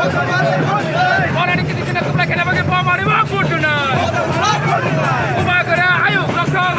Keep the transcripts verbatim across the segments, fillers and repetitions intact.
Maharani Kiti Singh ni kwplai khaina bagwi bo manwi o vote rwnai. Bubagra ayuk lokhok.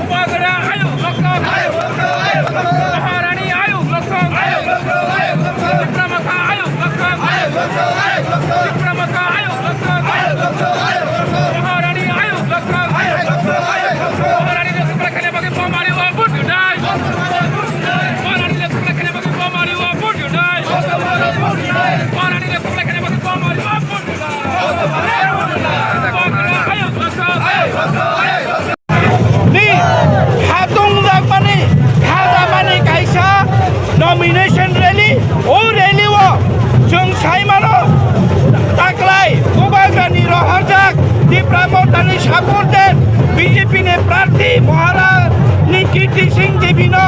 Bubagra ayuk lokhok. Maharani ayuk lokhok. Tipra Motha ayuk lokhok. Tipra Motha ayuk lokhok. Maharani ayuk lokhok. Maharani ni kwplai khaina bagwi bo manwi o vote rwnai. Maharani ni kwplai khaina bagwi bo manwi o vote rwnai. Maharani ni kwplai khaina bagwi bo manwi o vote rwnai. Bubagra ayuk lokhok. Ni khatung jakmani, khajamani kaisa nomination rally. O rally o chwng sai mano, taklai Bubagrani rohorjak Tipra Mothani supporter B J P ni prarthi Maharani Kirti Singh Devi no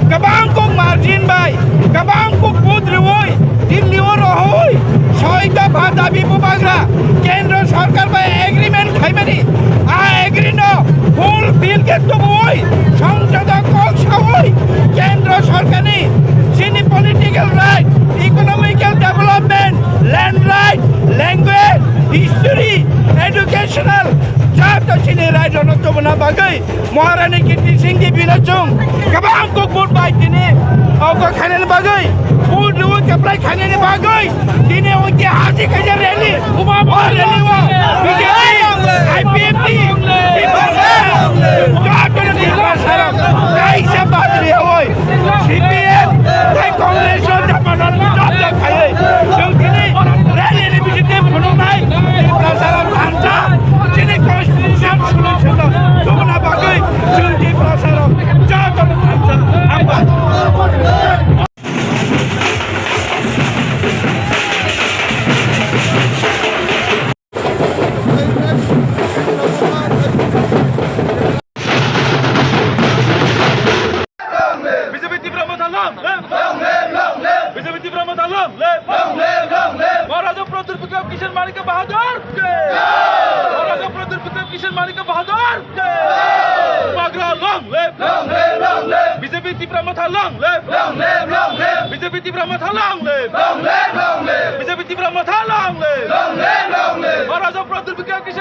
kwbang kuk margin bai, kwbang kuk vote rwui Delhi o rohoi soi dopha dabi Bubagra Kendra Sarkar bai agreement khaimani, a agree no fulfill khe tubui Songsod o kok saui Kendra Sarkar ni chini political right, economical development, land right, language, history, educational, joto chini right rok no tubuna bagwi Maharani Kirti Singh Devi no chwng kwbang kuk vote bai tini ogo khainani bagwi, vote rwui kwplai khainani bagwi tini ogo haji kaisa rally, o rally o B J P, I P F T, People Front, joto no Tiprasa rok kaisa badri oi C P M tei Congress o Jamatia joto khaiwi chwng tini rally ni bisingtwi phunuknai Tiprasa rok thansa chini constitution solution no tubuna bagwi chwng Tiprasa rok joto no thansa. Hambai. B J P Tipra Motha long live! Long live, long live! B J P Tipra Motha long live! Long live, long live! Maharaja Pradyut Bikram Kishore Manikya Bahadur ki! Maharaja Pradyut Bikram Kishore Manikya Bahadur ki! Bubagra long live! Long live, long live! B J P Tipra Motha long live! Long live, long live! B J P Tipra Motha long live! Long live, long live! B J P Tipra Motha long live! Long live, long live! Maharaja Pradyut Bikram Kishore